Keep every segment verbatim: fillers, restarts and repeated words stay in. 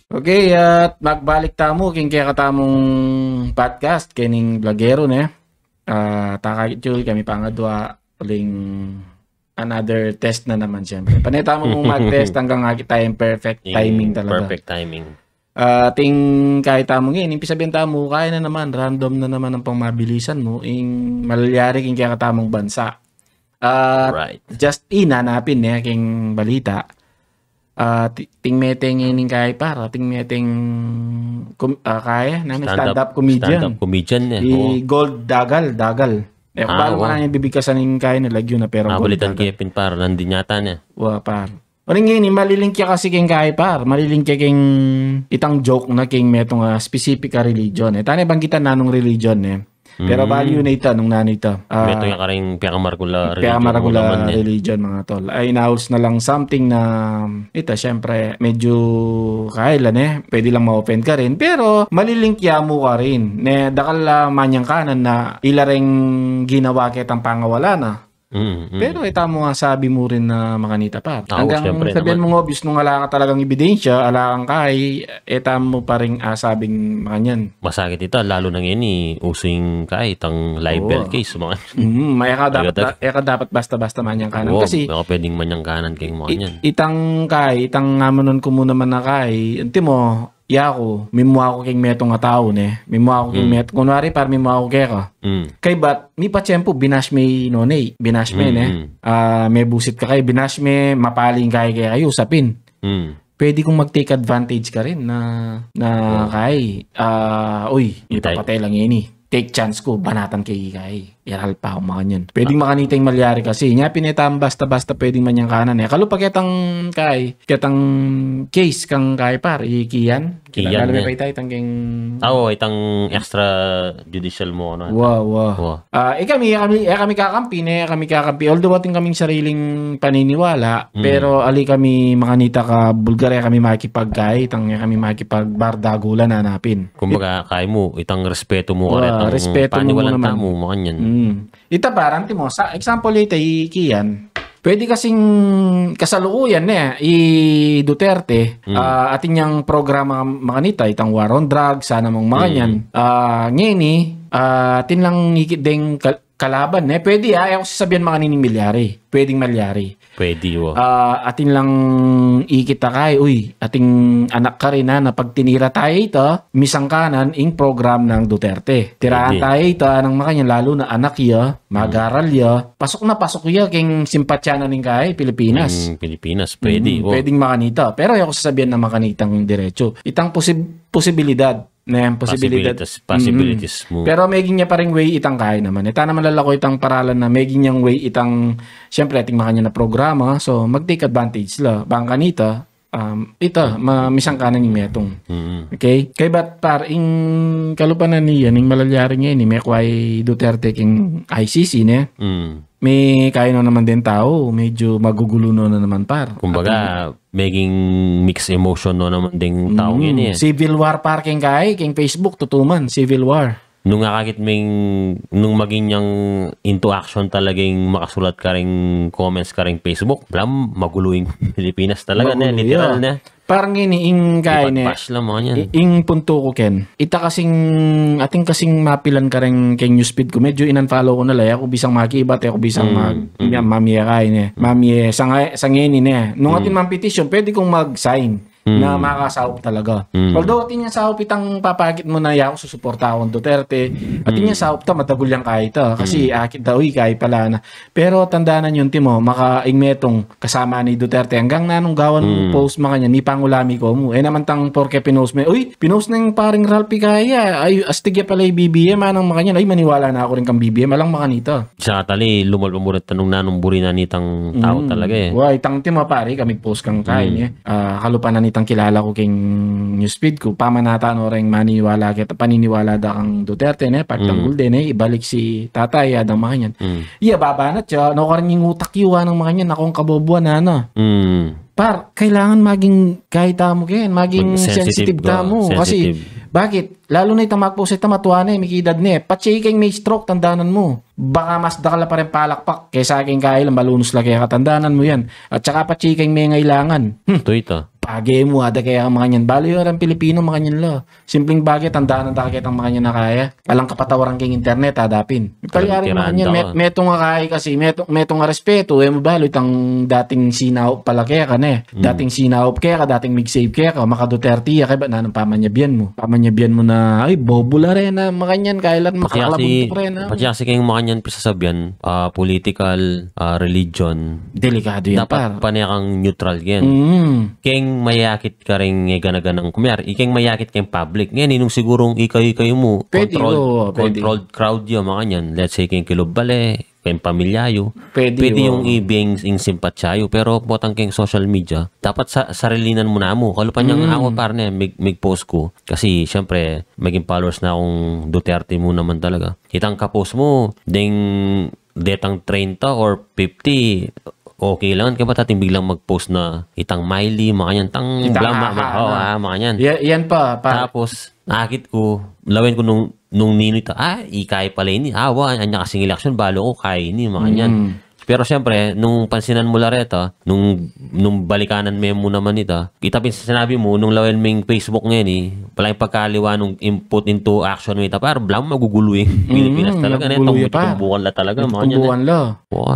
Okay, at magbalik tamu king kekatamung podcast, kening Blagero, ne? Ah, takakit yu, kami pangadwa, uling another test na naman, siyempre. Pane tamu mung mag-test anggang akit tayung perfect timing talaga. Perfect timing. Ah, ating kaya tamu ngeni, ing pisabian tamu, kaya na naman, random na naman ing pangmabilisan mu, ing malalyari king kekatamung bansa. Ah, just inanapin ne king balita. Ah, ti-, ating mete ngening kaya, par, ating meteng kom-, ah, kaya, nanu, stand-up comedian. Stand-up comedian, e. I Gold Dagal, Dagal. E ku balu nung nanu ing bibigkasan ning kaya, lagyu na, pero Gold Dagal. Nabalitan ke pin, par, nandin yata ne. Wa, par. Uling ngeni, malilink ya kasi keng kaya, par. Malilink ya keng itang joke na keng metung a specific a religion, e. Tane banggitan nanung religion, e. Pero balu yu na ita, nung nanu ita. Ah, metung ya karing pekamaragul a religion, pekamaragul a religion, mga tol. Ay, inauls na lang something na, ita, siyempre, medyu kaya la, ne? Pwede lang ma-offend ka rin. Pero, malilink ya mu karin. Ne, dakal a manyang kanan na ila reng ginawa ketang pangawala na. Mm, mm. Pero ita mu nga sabi mu rin na makanita, par. Anggang siyempre sabian naman. Mu nga obvious nung ala ka talagang ebidensya, ala kang kaya, ita mu pa ring asabing makanyan. Masakit ita, lalu na ngeni, usu ing kaya, itang libel case, makanyan. Mm, e ka dapat, e ka dapat basta-basta manyang kanan. Kasi, e ka pwedeng manyang kanan keng makanyan. Itang kaya, itang amanan ku mu naman na kaya, anti mo, yaku, mimua ku keng metung a tau, ne? Mimua ku keng metung, kunwari, par, mimua ku keka. Mm. Kaybat, mipatsyempu, binash me i none, binash me, ne? Mm. Ah, mebusit ka kaya, binash me, mapali ing kaya keka, usapin. Mm. Pwede kung mag-take advantage karin na, na kaya, ah, uy, ipapatay lang ini. Take chance ku, banatan ke i kaya. Iral pa ku, makanyan. Pwedeng makanita ing malyari kasi. Nya pin e tamu basta-basta pwedeng manyang kanan, e. Kalupa ketang kaya, ketang case kang kaya, par, i Kian. Kian, e. Itang extrajudicial mu, no? Wa, wa. Ah, e kami, e kami, e kami kakampi, ne, e kami kakampi. Although atin kaming sariling paniniwala, pero ali kami makanita kabulgar, e kami makipagkaya, itang e kami makipagbardagulan, anapin. Kumbaga, kaya mu, itang respetu mu karetang paniwalan tamu, makanyan. Mm. Ita, par, anti mo, sa example ita, i Kian. Pwede kasing kasalukuyan, ne, i Duterte, ah, atin yang programa makanita, itang war on drugs, sana mung makanyan. Ah, ngeni, ah, atin lang ikit deng kal-, kalaban, ne. Pwede, ah, e ku sasabian makanini ing malyari. Pwedeng malyari. Pwede, wa. Ah, atin lang ikit a kaya, uy, ating anak karin na pag tinira taya ita, misangkanan ing program nang Duterte. Tiraan taya ita, nang makanyan, lalu na anak ya, mag-aral ya, pasuk na pasuk ya keng simpatya na ning kaya, Pilipinas. Mm, Pilipinas, pwede, wa. Pwedeng makanita. Pero e ku sasabian na makanitang diretsu. Itang posib-, posibilidad. Ne, posibilidad. Possibilities, possibilities mu. Pero meging nya pa ring way itang kaya naman. Ita naman lalaku itang paralan na meging nyang way itang, siyempre, ating makanyan a programa. So, mag-take advantage la. Bang kanita, um, ita, ma-, misangkanan ing metung. Mm. Okay? Kaybat, par, ing kalupa na niyan, ing malalyari ngeni, mekwa i Duterte keng I C C, ne? Mm. Me kaya no naman deng tau, medyu magugulu no na naman, par. Kumbaga, meging mixed emotion no naman deng tau ngeni, e. Civil war, par, keng kaya, keng Facebook, tutu man, civil war. Nung akakit meng, nung maging yang into action talaga ing makasulat kareng comments kareng Facebook, blam, magulu ing Pilipinas talaga, ne, literal, ne. Parang ini, ing kaya ne, ipagbash la, makanyan. I-, ing puntu ku, Ken. Ita kasing, atin kasing mapilan kareng keng newsfeed ku. Medyu in-unfollow ku na la, e ku bisang makibat, e ku bisang mag-, mamie kaya ne. Mamie, sanga-, sangeni ne. Nung atin mang petition, pwede kung mag-sign na makasaup talaga. Although, atin yang saup itang papakit mu na, yaku, susuporta ku kang Duterte. Atin yang saup ta, madagul yang kaya ta. Kasi, akit da, uy, kaya pala na. Pero tandanan yu, anti mo, maka ing metung kasama ni Duterte, anggang nanung gawan mung post makanyan, mipangulami ko mu. E naman tang porke pinost me, uy, pinost neng pareng Ralph i kaya, ay, astig ya pala i B B M, manang makanyan, ay, maniwala na ku rin kang B B M, alang makanita. Saka tali, lumal pa mu rin tanung nanung buri na nitang tau talaga, e. Wa, itang, anti mo, pari, kami post kang kaya, e. Ah, kalupa na nitang kilala ku keng newsfeed ku, pamanata no reng maniwala keta, paniniwala da kang Duterte, ne, pagtanggul de, ne, ibalik si tatay, adang makanyan. Iya, babanat ya, no, karin ing utak yu, anang makanyan, akong kabobuan, ana. Par, kailangan maging kaya tamu, Ken, maging sensitive tamu. Kasi, bakit? Lalu na itang magpost ita, matua ne, mikidad ne. Patse keng may stroke, tandanan mu. Baka mas dakal la pa ring palakpak kesa keng kaya la, malunus la keka, tandanan mu yan. At saka patse keng mengailangan. Hmm. Ito, ito. Age mu, ada kaya makanyan. Balu yu reng Pilipino makanyan la. Simpleng bage, tandanan da ketang makanyan a kaya. Alang kapatawaran keng internet, adapin. Palyari makanyan, metung a kaya kasi, metung, metung a respetu, e mu balu itang dating sinaup pala keka, ne? Dating sinaup keka, dating mig-save keka, maka-Duterte ya, kaya ba nanung pamanyabian mu? Pamanyabian mu na, ay, bobo la rin na makanyan, kaya la rin makalabuntuk rin na. Pati kasi keng makanyan pisasabian, ah, political, ah, religion, delikadu yan, par. Dapat pane kang neutral yan. Keng mayakit karing e gana-ganang kumayari, ikeng mayakit keng public. Ngeni, nung sigurung ikayu-ikayu mu, controlled crowd ya, makanyan. Let's say, keng kilub bale, keng pamilya yu. Pwede yung ibing ing simpatya yu. Pero potang keng social media, dapat sa, sarilinan mu namu. Kalupa nyang aku, par, ne, mig-, mig-post ku. Kasi, siyempre, maging followers na akung Duterte mu naman talaga. Itang ka-post mu, ding detang treinta or fifty, okay lang. Kaya ba't ating biglang mag-post na itang Miley, makanyan, tang bla, ma-, ma-, oh, ah, makanyan. Yan pa, pa. Tapos, nakit ku, lawen ku nung, nung ninu ita, ah, ikay pala ini, ah, wa, anya kasing eleksyon, balu ku kaya ini, makanyan. Pero siyempre, nung pansinan mu la reta, nung, nung balikanan me mu naman ita, ita pin sinabi mu, nung lawen ming Facebook ngeni, pala yung pagkaliwa nung input into action mu ita, par, bla mu magugulu ing Pilipinas talaga, ne? Tumbukan la talaga, makanyan, ne? Tumbukan la.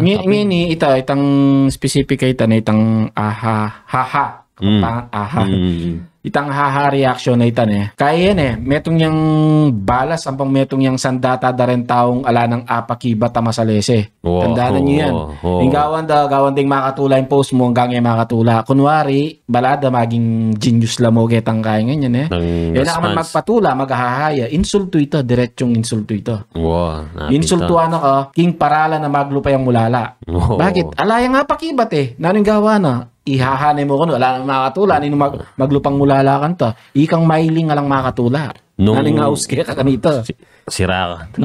Ngeni, ita, itang specific a ita, ne, itang aha, haha. Kapapangan, aha. Itang haha reaction na ita, ne. Kaya yan, e, metung yang balas, ampong metung yang sandata da ring taung ala nang apakibat a masalese. Tandanan yu yan. Ing gawan da, gawan ding makatula ing post mu, anggang e makatula. Kunwari, bala da maging genius la mu ketang kaya nganyan, e. E na ka man magpatula, maghaha ya. Insultu ita, diretsung insultu ita. Insultuan na ka, king paralan a maglupayang mulala. Bakit? Ala yang apakibat, e. Nanung gawa na? Ihaha ne mu kanu, ala nang makatula, ninu mag-, maglupang mulala kanta. Ikang Miley alang makatula. Nanung aus keka kanita? Sira ka.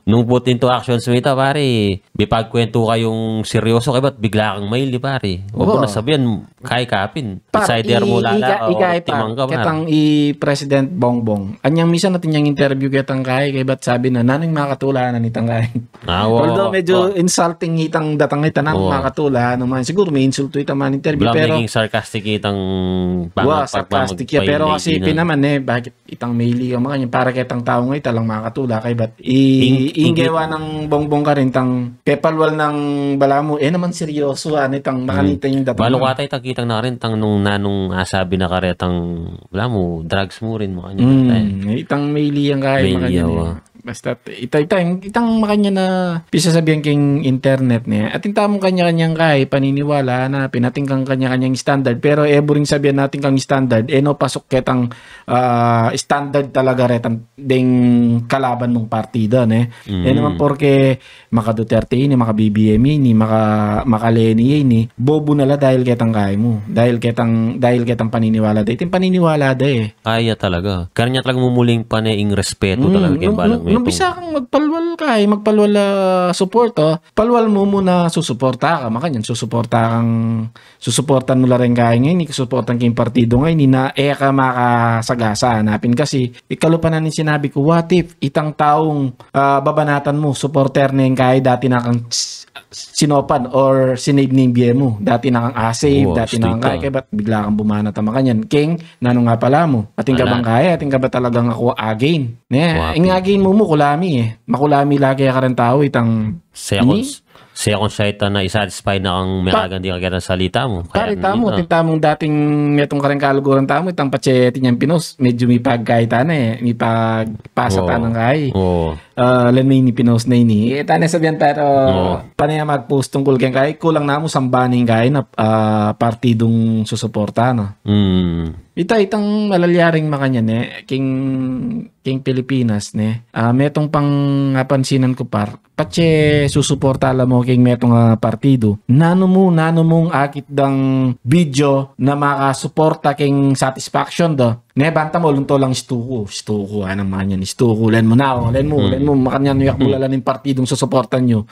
Nung put into actions mu ita, pare, mipagkwentu kayung seryoso, kaya ba't bigla kang Miley, pare? Wa mu na sabian, kaya ka pin. Par, i-, mulala, ika-, o ikay, par, timang ka, par. Ketang i President Bongbong. Anyang misan atin yang interview ketang kaya, kaya ba't sabi na, nanung makatula na nitang kaya? Although medyo insulting itang datang ita, nanung makatula, nanung man, siguro me-insultu ita man interview, pero maging sarcastic itang sarcastic ya, pero kasi pin naman, e, bakit itang Miley ka makanyan, para ketang tau nga ita alang makatula, kaya ba't i-, ing-, ing-, gewa nang Bongbong karin, tang pepalwal nang bala mu, e naman seryoso, anu, itang makanita yung datang. Balu kata itang kitang na karin, tang nung nanung asabi na karetang, bala mu, drugs mu rin, makanyan. Itang Miley yang kaya, makanyan, e. Basta, ita, ita, itang makanyan a pisasabian king internet, ne. Atin tamung kanya-kanyang kaya paniniwala, na pin atin kang kanya-kanyang standard, pero e buring sabian natin kang standard, e no pasuk ketang, ah, standard talaga retang ding kalaban mung partida, ne. E naman porke maka-Duterte ini, maka-B B M ini, maka-, maka-Leni ini, bobo na la dahil ketang kaya mu, dahil ketang, dahil ketang paniniwala da. Iti paniniwala da, e. Kaya talaga. Kaya niya talaga mumuling pane ing respetu talaga keng balang metung. Nung bisa kang magpalwal ka, e, magpalwal a suporta, palwal mu muna susuporta ka, makanyan, susuporta kang, susuportan mu la rin kaya ngeni, susuportan king partidu ngeni, na e ka makasagasa, na pin kasi, ikalupa na ning sinabi ku, what if itang taung, ah, babanatan mu, supporter ne kaya, dati na kang s-, sinopan or sinave ne ing bie mu, dati na kang a-save, dati na kang kaya, kaya ba't bigla kang bumanat a makanyan? Keng, nanung apala mu? Atin ka bang kaya? Atin ka ba talagang aku again? Ne, ing again mu mu, kulami, e. Makulami lagi a kareng tau, itang second sight na i-satisfy na kang meragan di ka ketang salita mu. Kaya karita mu, atin tamung dating metung kareng kaluguran tamu, itang patse atin yang pinost, medyo mipagkaitan na, e. Mipagpasa ta nang kaya. Ah, len me ini pinost na ini. E, tane sabian, pero pane a mag-post tungkul keng kaya, kulang na mu samban ing kaya na, ah, partidung susuporta, no? Ita, itang malalyaring makanyan, e, king, king Pilipinas, ne. Ah, metung pang apansinan ku, par, patse susuporta la mu king metung a partidu. Nanu mu, nanu mung akit dang video na makasuporta king satisfaction da. Ne, banta mo, lunto lang istuku, istuku, anang makanyan, istuku, len mu na, o, len mu, len mu, makanyan, yak mu lalan ing partidung susuportan yu.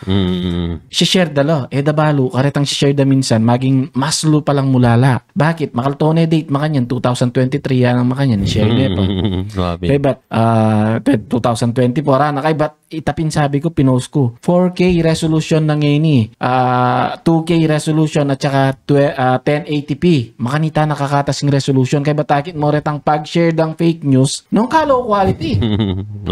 Share da la, e da balu, karetang share da minsan, maging mas lupa lang mu lala. Bakit? Makalto ne date, makanyan, two thousand twenty-three, anang makanyan, share ne pa. Kaybat, ah, two thousand twenty-four, ana, kaybat, ita pin sabi ku, pinost ku. Four K resolution na ngeni, ah, two K resolution at saka twe-, ah, ten eighty p. Makanita na kakatas ing resolution. Kaybat akit mo retang pag-share dang fake news, nung ka low quality.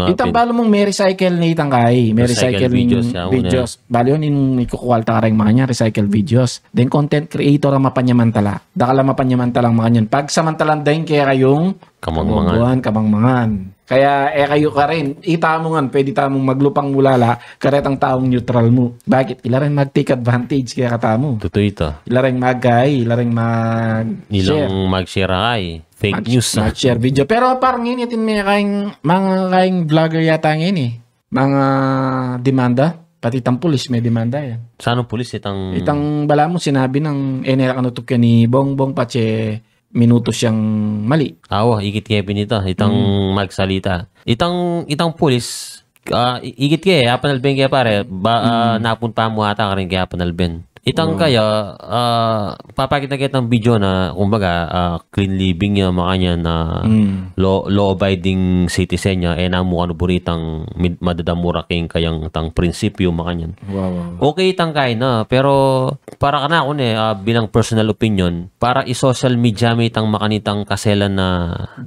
Itang balu mung me-recycle ne itang kai, me-recycle videos. Balu yun, ikukuwalta ka reng makanyan, recycle videos. Then content creator ang mapanyamantala. Dakal a mapanyamantalang makanyan. Pagsamantalan da ing kekayung kabangmangan. Kaya e kayu karin, ita mu ngan, pwede tamung maglupang mulala, karetang taung neutral mu. Bakit? Ila reng mag-take advantage kaya katamu. Tutu ita. Ila reng mag-kai, ila reng mag-share. Ilang mag-share kai. Fake news. Mag-share video. Pero parang ini, atin me kaing, mga kaing vlogger yata ngeni. Mga demanda, pati itang pulis me-demanda yan. Saan ing pulis itang? Itang bala mu sinabi nang, e ne ra kanutup keni Bongbong patse minuto siyang mali. Awa, ikit ke pin ita, itang magsalita. Itang, itang pulis, ah, i-, ikit ke, apanalben ke pare, ba, ah, napunta mu ata karin ke apanalben. Itang kaya, ah, papakit na kitang video na, kumbaga, ah, clean living ya, makanyan na law, law-abiding citizen ya, e na mu kanu buritang mid-, madadamura king kayang tang prinsipyo, makanyan. Okay itang kaina, pero para kanaku ne, ah, bilang personal opinion, para i-social media me itang makanitang kaselan na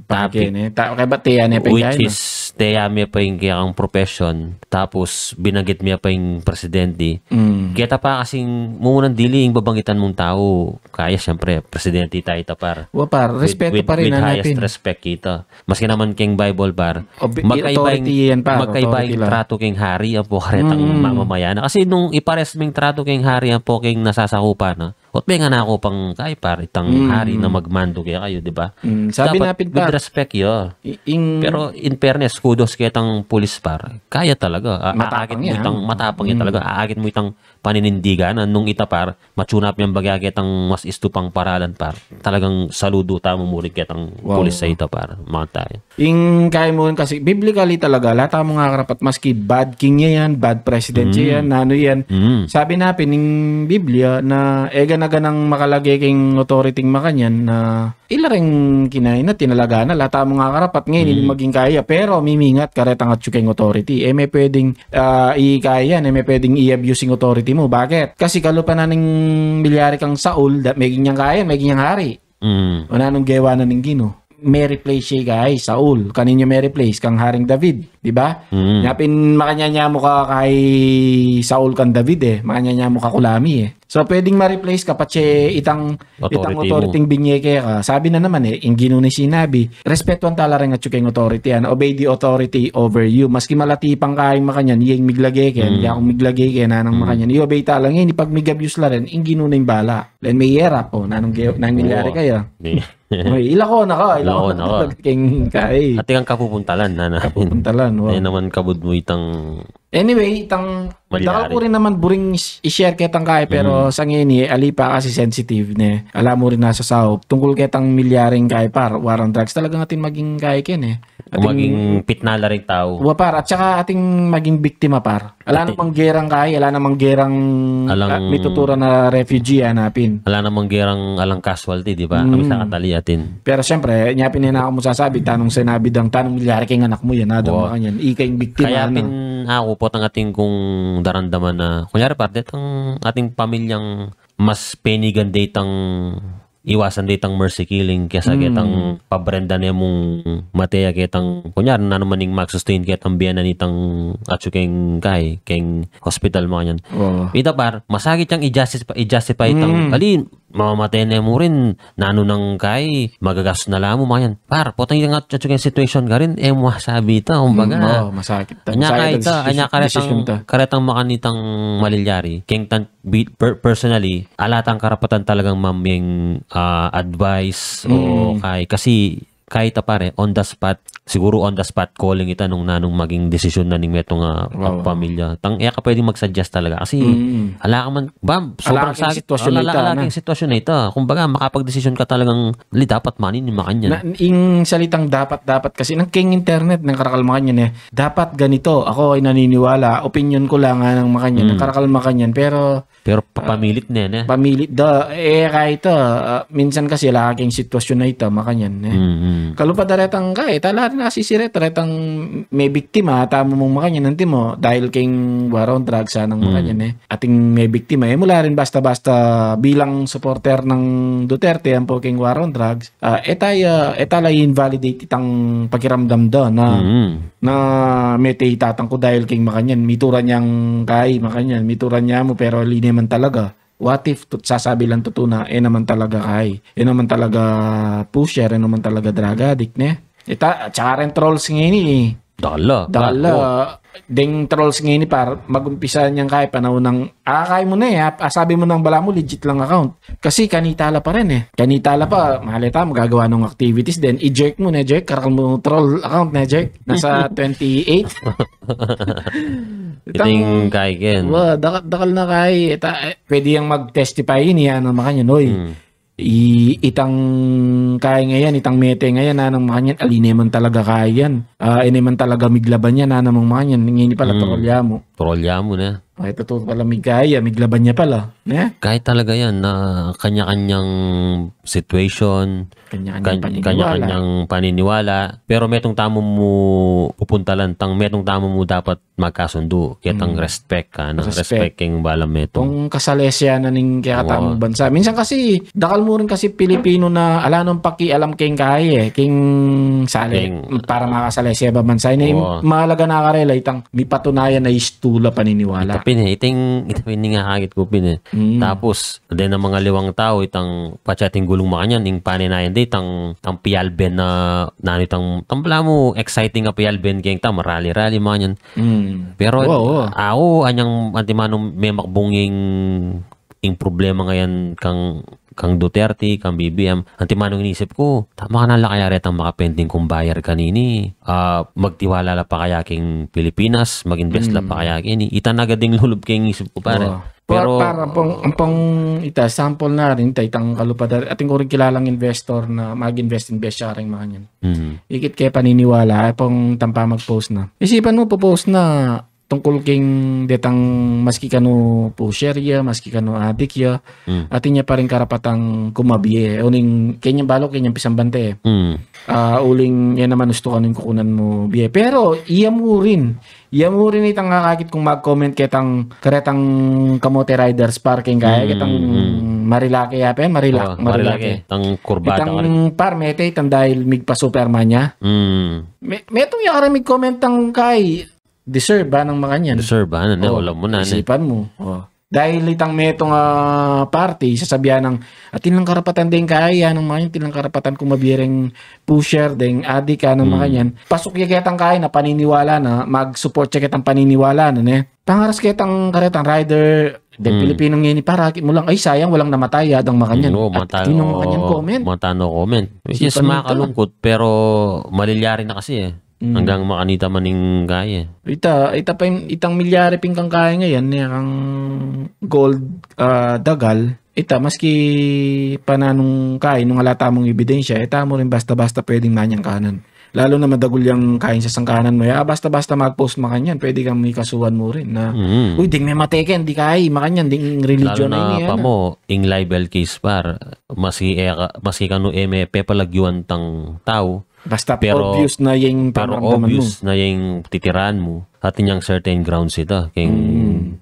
topic. Kaybat teya ne pa ing kaina. Which is, teya me pa ing kekang profession, tapos binanggit me pa ing presidente. Keta pa kasing mumunang dili ing babanggitan mung tau, kaya siyempre, presidente tayu ita, par. Wa, par, respeto pa rin, with highest respect kita. Maski naman keng Bible, par. Magkaiba ing, magkaiba ing tratu keng hari ampo karetang mamamayan na. Kasi nung ipares me ing tratu keng hari ampo keng nasasakupan na, ot me ngan aku pang kai, par, itang hari na magmando kekayu, di ba? Sabi na pin, par, with respect ya. Pero in fairness, kudos ketang pulis, par. Kaya talaga. Matapang ya. Matapang ya talaga. Aakit mu itang paninindigan, nung ita, par, matsunap yang bagya ketang mas istu pang paralan, par. Talagang saludo tamu murin ketang pulis a ita, par. Makanta ya. Ing kai mu kasi, biblically talaga, ala tamung akarapat, maski bad king ya yan, bad president ya yan, nanu yan. Sabi na pin ning Biblia na e gana-ganang makalage king authority makanyan na ila reng kinaina, tinalaga na, ala tamung akarapat ngeni maging kai ya, pero mimingat karetang atsu keng authority. E me pwedeng, ah, i-kai yan, e me pwedeng i-abuse ing authority mu. Bakit? Kasi kalupa na ning milyari kang Saul, da, meging yang kai yan, meging yang hari. O nanung gewa na ning Ginu? Me-replace ya kay Saul. Kanin ya me-replace? Kang Haring David, di ba? Nya pin makanyan ya mu ka kay Saul kang David e. Makanyan ya mu ka kulami e. So, pwedeng ma-replace ka patse itang, itang authority mu. Binye keka. Sabi na naman e, ing Ginu na sinabi, respetuan tala reng atsu keng authority, ano, obey the authority over you. Maski malati pang kaing makanyan, iya ing miglage ken, iya kung miglage ken, nanang makanyan. I-obey tala ngeni, pag mig-abuse la rin, ing Ginu na ing bala. Len me-erap, o, nanung ge-, nanung milyari kaya. Oy, ilako na ka, ilako na ka. Keng kai. Atin kang kapupuntalan, nana. Kapupuntalan, wa. E naman kabud mu itang... Anyway, itang, dakal ku rin naman buring i-share ketang kai, pero sa ngeni, ali pa kasi sensitive ne. Ala mu rin nasa saup. Tungkul ketang milyaring kai, par, war on drugs. Talagang atin maging kai ken e. Atin maging pitna la ring tau. Wa, par, at saka atin maging biktima, par. Ala namang gerang kai, ala namang gerang, alang, ah, mituturan na refugee, ana pin. Ala namang gerang alang casualty, di ba? Kami sa katali atin. Pero siyempre, nya pin na aku mu sasabi, tanung sinabi dang, tanung milyari keng anak mu yan, adang makanyan. Ika ing biktima, kaya pin aku, potang atin kung daramdaman na, kunyari, par, detang atin pamilyang mas penigan detang iwasan detang mercy killing kesa ketang pabrenda ne mung mate ya ketang, kunyari, nanu man ing mag-sustain ketang bie na nitang atsu keng kai, keng hospital, makanyan. Ita, par, masakit yang i-justify, i-justify itang, ali, mamamate ne mu rin, nanu nang kai, magagastus na la mu, makanyan. Par, potang itang atsu keng situation karin, e mu masabi ita, kumbaga. Masakit. Anya ka ita, anya karetang, karetang makanitang malilyari keng tan bi-, per-, personally, ala tang karapatan talagang maming, ah, advice o kai, kasi Kahit a pare, on the spot, siguro on the spot calling ita nung nanung maging desisyon na ning metung a pamilya. Tang, e ka pwedeng mag-suggest talaga. Kasi, ala ka man, bam, sobrang sakit. Sitwasyon na ita, ala ka na. Sitwasyon na ita. Kumbaga, makapag-desisyon ka talagang, li dapat manin, makanyan. Na, ing salitang dapat, dapat kasi, nang king internet, nang karakal makanyan eh. Dapat ganito, ako ay naniniwala, opinion ko lang, nang makanyan, nang karakal makanyan, pero Pero pa-, pamilit ne, ne? Pamilit da. E, kahit, ah, minsan kasi, ala ka king sitwasyon na ita, makanyan, ne? Mm. Kalupa da retang, kahit, ala rin nasisiret, retang me biktima, tamu mung makanyan, antimo, dahil king war on drugs, nang makanyan, ne? Ating me biktima, e, mula rin basta-basta bilang supporter nang Duterte, ampo king war on drugs, ah, e taya, e tala invalidate itang pakiramdam da na, na mete itatang ku dahil king makanyan, mituran yang kai, makanyan, mituran ya mu, pero ali naman talaga. What if, tut-, sasabi lang tutu na, e naman talaga kai, e naman talaga pusher, e naman talaga drug addict, ne? Ita, tsaka rin trolls ngeni, e. Dala. Dala. Deng trolls ngeni, par, mag-umpisa niyang kai, panaun nang, ah, kai mu na, e, ah, sabi mu nang bala mu, legit lang account. Kasi kanita la pa rin, e. Kanita la pa, malay ta, magagawa nung activities, then i-jerk mu, ne, jerk, karakal mu troll account, ne, jerk. Nasa twenty-eight. Itang kai ken. Wa, dakal, dakal na kai. Ita, e, pwede yang mag-testify ini, nang makanyan, oy. I, itang kai ngayan, itang mete ngayan, nang makanyan, ali naman talaga kai yan. Ah, e naman talaga miglaban yan, nang makanyan, ngeni pala, troll ya mu. Troll ya mu, ne? Ay, tutu pala, migkai ya, miglaban ya pala, ne? Kai talaga yan, na kanya-kanyang situation, kanya-kanyang paniniwala. Pero metung tamu mu pupuntalan, tang metung tamu mu dapat magkasundu, ketang respect ka, na respect king bala metung. Kung kasalesya na ning kekatamung bansa. Minsan kasi, dakal mu rin kasi Pilipino na ala nang pakialam king kai, e, king sale, para makasalesya ba bansa. Ini, mahalaga na karela, itang mipatunayan na istu la paniniwala. Ita pin, e, iting, ita pin ing akakit ku pin, e. Tapos, deng mga liwang tau, itang patse ating gulung makanyan, ing panenayan de, itang, itang pialben na, nanu itang, itang bala mu, exciting a pialben keng ta, marali-rali makanyan. Pero, au, anyang, antimanu memakbung ing, ing problema ngayan kang, kang Duterte, kang B B M, antimanu inisip ku, tama ka na la kaya retang makapending kung buyer kanini, ah, magtiwala la pa kaya keng Pilipinas, mag-invest la pa kaya keni. Ita na agad ing lulub keng isip ku, pare. Pero, par, ampong, ampong ita, sample na rin, ita, itang kalupa da, atin ku rin kilalang investor na mag-invest, invest siya ring makanyan. Ikit ke paniniwala, ampong tampa mag-post na. Isipan mu, po-post na tungkul king detang maski kanu pusher ya, maski kanu adik ya, atin ya pa ring karapatang kumabie. Uling, kanyang balu, kanyang pisambante. Ah, uling, e naman ustu kanu ing kukunan mu bie. Pero, iya mu rin, iya mu rin itang akakit kung mag-comment ketang, karetang Kamote Riders, par, keng kaya, ketang Marilake ya, pe, Marilak-, Marilake. Itang kurbada. Itang, par, mete, itang dahil migpa-Superman ya. Me-, metung ya karin mig-comment tang kai, deserve, nang makanyan. Deserve, nanu, ne, wala mu na, ne. Isipan mu. Dahil itang metung a party, sasabian nang, atin lang karapatan deng kai, nang makanyan, atin lang karapatan kumabie reng pusher, deng adik, nang makanyan. Pasuk ya ketang kai na paniniwala na, mag-support ya ketang paniniwala na, ne? Pangaras ketang karetang rider, deng Pilipino ngeni, par, akit mu lang, ay, sayang, walang namatay, adang makanyan. Atin lang makanyan comment. Mata no comment. Which is makalungkut, pero malilyari na kasi, e. Anggang makanita man ing kai, e. Ita, ita pa ing, itang milyari pin kang kai ngayan, ne, kang gold, ah, dagal. Ita, maski pa nanung kai, nung ala tamung ebidensya, e tamu rin basta-basta pwedeng manyang kanan. Lalu na madagul yang kai sa sangkanan mu, ya, basta-basta mag-post makanyan, pwede kang mikasuan mu rin na, uy, ding me mate ken, di kai, makanyan, ding religion na ini, pa mo, ing libel case, par, maski e ka, maski kanu e me pepalagyuan tang tau, Basta pero, obvious na yang pero pakiramdaman mu. Obvious na yang titiraan mu. Atin yang certain grounds ita, keng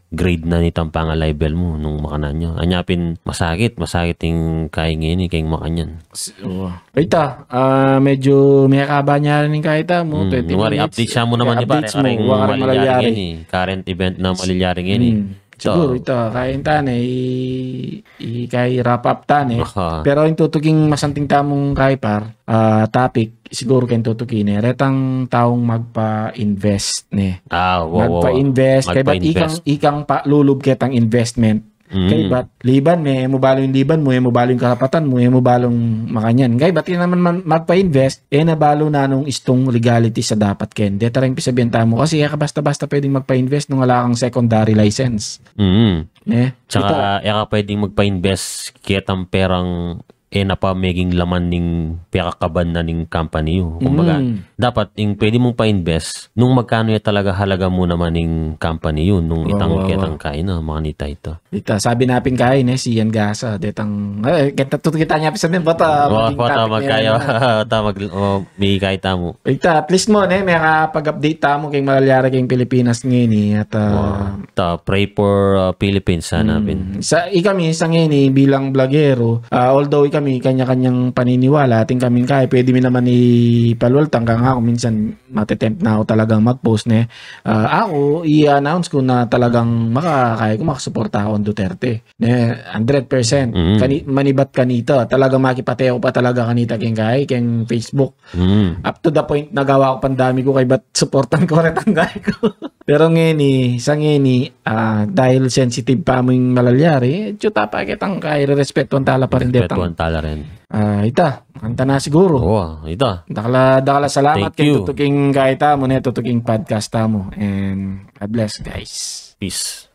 grade na nitang pangalibel mu, nung makanyan. Anya pin masakit, masakit ing kai ngeni, keng makanyan. S-, oo. Ita, ah, medyo mekaba nya rin ing kai tamu, twenty minutes. Wari, update siya mu naman ni pare, updates mu, karing wari malilyari ngeni, current event na malilyari ngeni. Siguro ita, kain ta ne, i-, i-, kai wrap up ta ne. Aha. Pero ing tutuking masanting tamung kai par, ah, topic, siguro keng tutuki ne, retang taung magpa-invest ne. Ah, wo, wo. Magpa-invest, kaya ba't ikang, ikang pa lulub ketang investment? Mm. Kaybat, liban me, e mu balu ing liban mu, e mu balu ing karapatan mu, e mu balu ing makanyan. Kaybat, e naman man, magpa-invest, e na balu nanung istung legality sa dapat ken. Deta ring pisabian tamu, kasi e ka basta-basta pwedeng magpa-invest nung ala kang secondary license. Mm. Ne? Tsaka, e ka pwedeng magpa-invest ketang perang e na pa meging laman ning pekakaban na ning company yu. Kumbaga, dapat ing pwede mung pa-invest nung magkanu ya talaga halaga mu naman ning company yu, nung itang ketang kaina, makanita ita. Ita, sabi na pin kaina, si Ian Gasa, detang, e, kita, tutu kita nya pin sabian, bata, maging topic magkaya, bata, mag-, o, may kaita mu. Ita, at least mu, ne, makapag-update tamu keng malalyari keng Pilipinas ngeni, at, a, Ta, pray for, uh, Philippines, sana pin. Sa, ikami, sa ngeni, bilang blogero, ah, although ikami, kanya-kanyang paniniwala, atin kaming kaya, pwede mi naman ipalwaltang, kaya nga ako, minsan, matetempt na ako talagang mag-post, ne. Ah, ako, i-announce ko na talagang makakaya ko, makasuporta ako kang Duterte. Ne, hundred percent. Mm. Kani-, manibat kanita, talagang makipate ako pa talaga kanita keng kaya, keng Facebook. Mm. Up to the point, nagawa ko pandami ko kaybat suportan ko retang kaya ko. Pero ngeni, sa ngeni, ah, dahil sensitive pa mu ing malalyari, e, tsuta pa ketang kaya, respetuan tala pa rin detang. Respetuan tala rin. Ah, ita, makanta na siguru. O, ita. Dakal a, dakal a salamat keng tutuking kaya tamu, ne, tutuking podcast tamu. And God bless, guys. Peace.